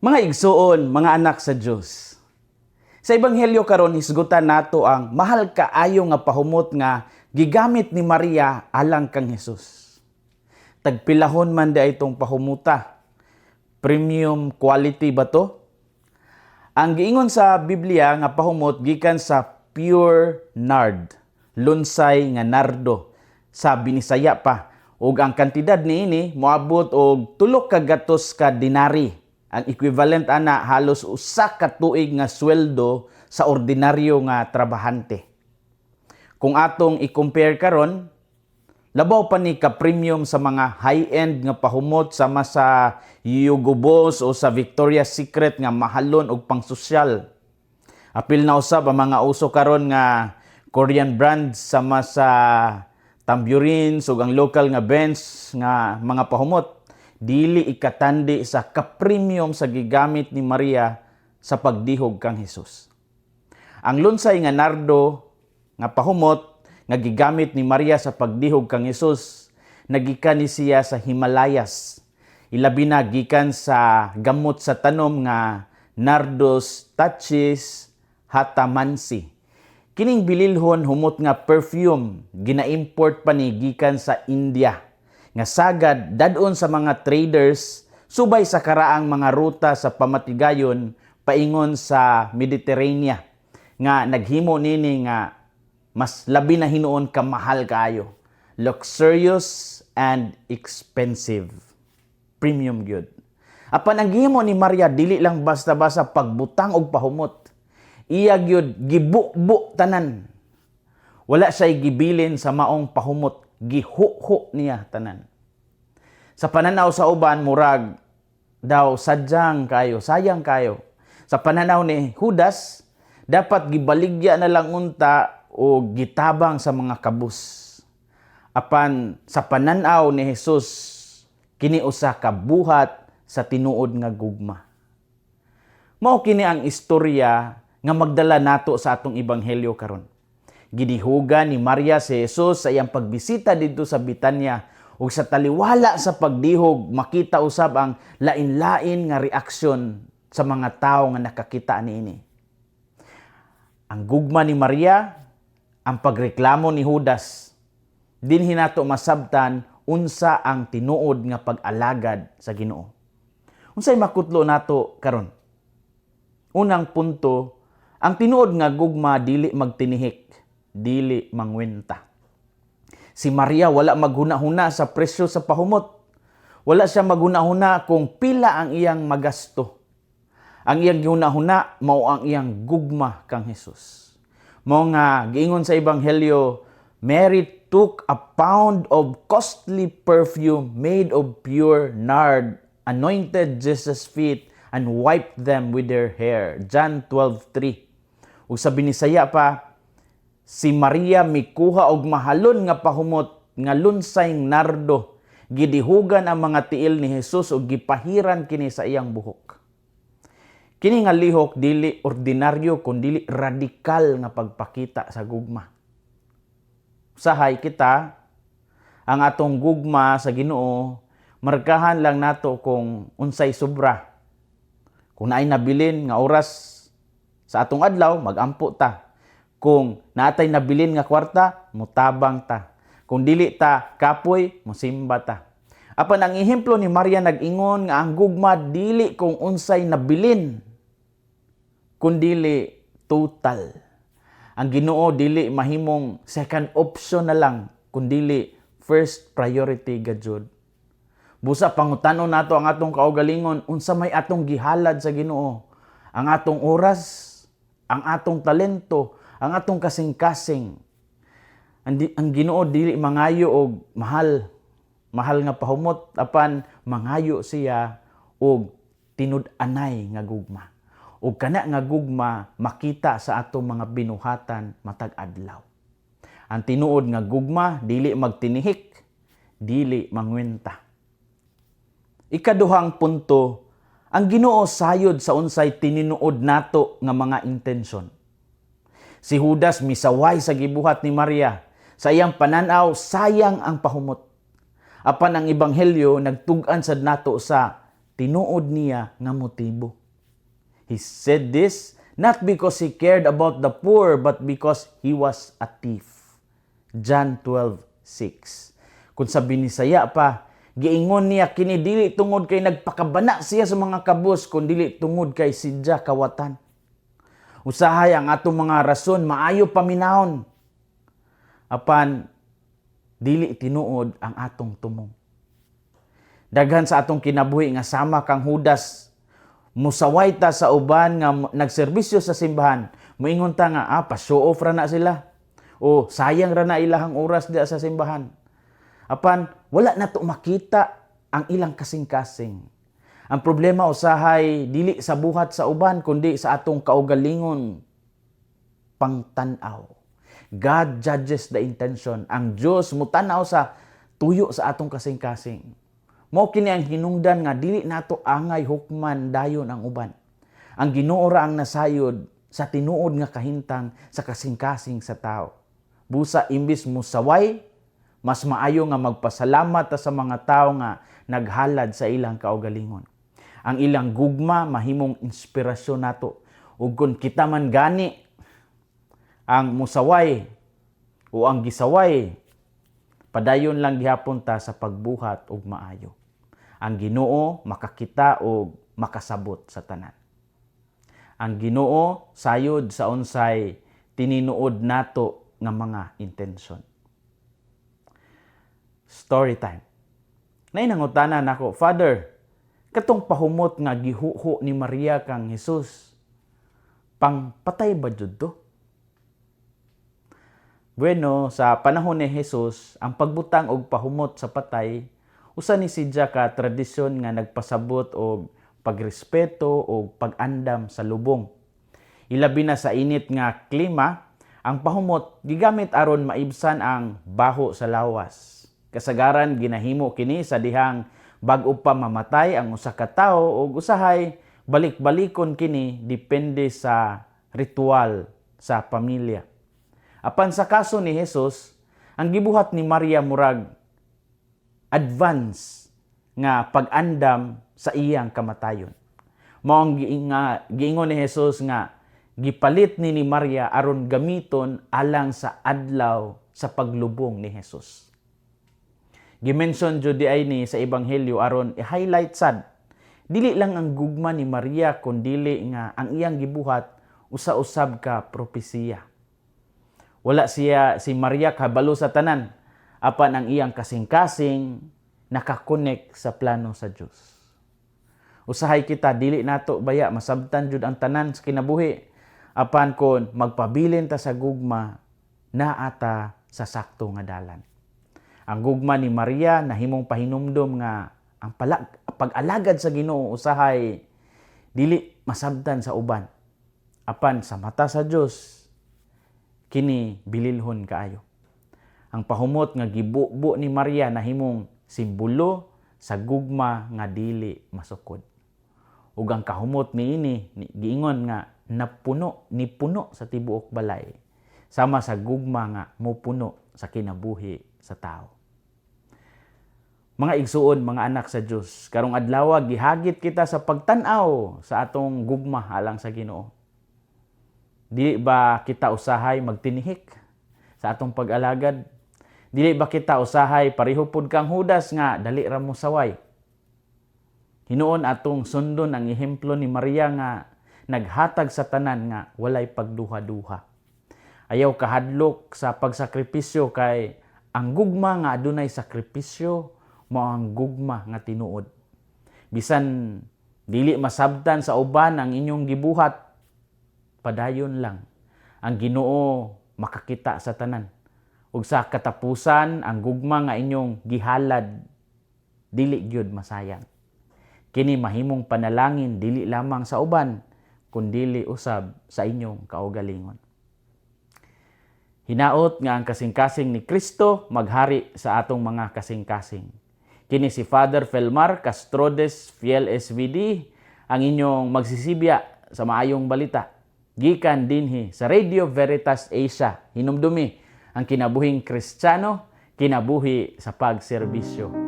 Mga igsuon, mga anak sa Dios. Sa Ebanghelyo karon, hisgutan nato ang mahal kaayo nga pahumot nga gigamit ni Maria alang kang Jesus. Tagpilahon man di itong pahumuta. Premium quality ba to? Ang giingon sa Biblia nga pahumot gikan sa pure nard, lunsay nga nardo sa Binisaya pa. Ug ang kantidad niini moabot og 300 ka dinari. Ang equivalent ana, halos 1 ka tuig nga sweldo sa ordinaryo nga trabahante. Kung atong i-compare karon, labaw pa ni ka premium sa mga high-end nga pahumot sama sa Hugo Boss o sa Victoria's Secret nga mahalon og pangsosyal. Apil na usab ang mga uso karon nga Korean brands sama sa Tamburins ug ang local nga Benz nga mga pahumot, dili ikatandi sa ka-premium sa gigamit ni Maria sa pagdihog kang Hesus. Ang lunsay nga nardo nga pahumot nga gigamit ni Maria sa pagdihog kang Hesus nagikan ni siya sa Himalayas. Ilabi na gikan sa gamot sa tanom nga Nardus Stachys jatamansi. Kining bililhon humot nga perfume, gina-import pa ni gikan sa India nga sagad dadon sa mga traders subay sa karaang mga ruta sa pamatigayon paingon sa Mediterranean, nga naghimo nini nga mas labi na hinuon ka mahal kaayo, luxurious and expensive, premium gyud. Apan ang gihimo ni Maria, dili lang basta-basta pagbutang og pahumot. Iya gyud gibubo tanan. Wala siya gibilin sa maong pahumot, gihuho niya tanan. Sa pananaw sa uban, murag daw sadyang kayo, sayang kayo. Sa pananaw ni Judas, dapat gibaligya na lang unta o gitabang sa mga kabus. Apan sa pananaw ni Jesus, kini usa ka buhat sa tinuod nga gugma. Mao kini ang istorya nga magdala nato sa atong ebanghelyo karon. Gidihugan ni Maria si Jesus sa iyang pagbisita didto sa Bitanya, ug sa taliwala sa pagdihog, makita usab ang lain-lain nga reaksyon sa mga tawo nga nakakita niini. Ang gugma ni Maria, ang pagreklamo ni Judas, dinhi nato masabtan unsa ang tinuod nga pag-alagad sa Ginoo. Unsay makutlo nato karon? Unang punto, ang tinuod nga gugma dili magtinihik, dili mangwenta. Si Maria, wala maghuna-huna sa presyo sa pahumot. Wala siya maghuna-huna kung pila ang iyang magasto. Ang iyang gihuna-huna mao ang iyang gugma kang Jesus. Mao nga giingon sa Ebanghelyo, "Mary took a pound of costly perfume made of pure nard, anointed Jesus' feet and wiped them with her hair." John 12:3. Ug sa Binisaya pa, si Maria mikuha og mahalon nga pahumot nga lunsay nardo, gidihugan ang mga tiil ni Jesus ug gipahiran kini sa iyang buhok. Kini nga lihok dili ordinaryo kun dili radikal nga pagpakita sa gugma. Usahay kita, ang atong gugma sa Ginoo, markahan lang nato kung unsay sobra. Kung naay nabilin nga oras sa atong adlaw, magampo ta. Kung naatay nabilin nga kwarta, mutabang ta. Kung dili ta kapoy, musimba ta. Apan ang ehemplo ni Maria nag-ingon nga ang gugma dili kung unsay nabilin, kundili total. Ang Ginoo dili mahimong second option na lang, kundili first priority gajud. Busa pangutanon nato ang atong kaugalingon, unsa may atong gihalad sa Ginoo? Ang atong oras, ang atong talento, ang atong kasing-kasing. Ang Ginoo dili mangayo og mahal mahal nga pahumot, apan mangayo siya og tinud-anay nga gugma. Ug kana nga gugma makita sa atong mga binuhatan matag adlaw. Ang tinuod nga gugma dili magtinihik, dili mangwenta. Ikaduhang punto, ang Ginoo sayod sa unsay tininuod nato nga mga intensyon. Si Judas misaway sa gibuhat ni Maria. Sa iyang pananaw, sayang ang pahumot. Apan ang Ebanghelyo nagtug-an sad nato sa tinuod niya nga motibo. He said this not because he cared about the poor, but because he was a thief. John 12:6. Kung sa Binisaya pa, giingon niya kini dili tungod kay nagpakabana siya sa mga kabus, kun dili tungod kay sidya kawatan. Usahay ang atong mga rason maayo paminawon, apan dili tinuod ang atong tumong. Daghan sa atong kinabuhi nga sama kang Judas, musaway ta sa uban nga nagserbisyo sa simbahan. Moingon ta nga, "Ah, pa-show off ra na sila." O sayang ra na ilahang oras diya sa simbahan. Apan wala na to makita ang ilang kasing-kasing. Ang problema usahay dili sa buhat sa uban, kundi sa atong kaugalingon pangtan-aw. God judges the intention. Ang Dios mutanaw sa tuyo sa atong kasing-kasing. Mao kini ang hinungdan nga dili nato angay hukman dayon ang uban. Ang Ginoo ra ang nasayod sa tinuod nga kahintang sa kasing-kasing sa tao. Busa imbis mo saway, mas maayo nga magpasalamat ta sa mga tao nga naghalad sa ilang kaugalingon. Ang ilang gugma mahimong inspirasyon nato. Ug kung kita man gani ang musaway o ang gisaway, padayon lang gihapon ta sa pagbuhat og maayo. Ang Ginoo makakita og makasabot sa tanan. Ang Ginoo sayod sa unsay tininuod nato nga mga intensyon. Story time. Naay nangutana nako, "Father, katong pahumot nga gihuho ni Maria kang Jesus, pang patay ba jud to?" Bueno, sa panahon ni Jesus, ang pagbutang og pahumot sa patay usa ni sidya ka tradisyon nga nagpasabot og pagrespeto o pag-andam sa lubong. Ilabi na sa init nga klima, ang pahumot gigamit aron maibsan ang baho sa lawas. Kasagaran ginahimo kini sa dihang bag-o pa mamatay ang usa ka tawo ug usahay balik-balikon kini depende sa ritual sa pamilya. Apan sa kaso ni Jesus, ang gibuhat ni Maria murag advance nga pag-andam sa iyang kamatayon. Mao ang nga giingon ni Jesus nga gipalit ni Maria aron gamiton alang sa adlaw sa paglubong ni Jesus. Gimension jud diay ni sa Ebanghelyo aron i-highlight sad dili lang ang gugma ni Maria, kundili nga ang iyang gibuhat usa-usab ka propesiya. Wala siya, si Maria, kabalo sa tanan, apan ang iyang kasing-kasing nakakonek sa plano sa Dios. Usahay kita, dili nato baya masabtan jud ang tanan sa kinabuhi, apan kon magpabilin ta sa gugma, naa ta sa sakto nga dalan. Ang gugma ni Maria nahimong pahinumdom nga ang pag-alagad sa Ginoo usahay dili masabtan sa uban. Apan sa mata sa Dios kini bililhon kaayo. Ang pahumot nga gibubo ni Maria nahimong simbolo sa gugma nga dili masukod. Ug ang kahumot niini ni, giingon nga napuno, nipuno sa tibuok balay, sama sa gugma nga mopuno sa kinabuhi sa tao. Mga igsuon, mga anak sa Dios, karong adlaw gihagit kita sa pagtan-aw sa atong gugma alang sa Ginoo. Dili ba kita usahay magtinihik sa atong pag-alagad? Dili ba kita usahay pareho pud kang Judas nga dali ra mo saway? Hinuon atong sundon ang ehemplo ni Maria nga naghatag sa tanan nga walay pagduha-duha. Ayaw kahadlok sa pagsakripisyo kay ang gugma nga adunay sakripisyo mao ang gugma nga tinuod. Bisan dili masabtan sa uban ang inyong gibuhat, padayon lang. Ang Ginoo makakita sa tanan. Ug sa katapusan, ang gugma nga inyong gihalad dili gyud masayang. Kini mahimong panalangin dili lamang sa uban, kundili usab sa inyong kaugalingon. Hinaot nga ang kasing-kasing ni Kristo maghari sa atong mga kasing-kasing. Kini si Father Felmar Castrodes Fiel SVD, ang inyong magsisibya sa maayong balita. Gikan dinhi sa Radio Veritas Asia. Hinumdumi, ang kinabuhing Kristiyano, kinabuhi sa pagserbisyo.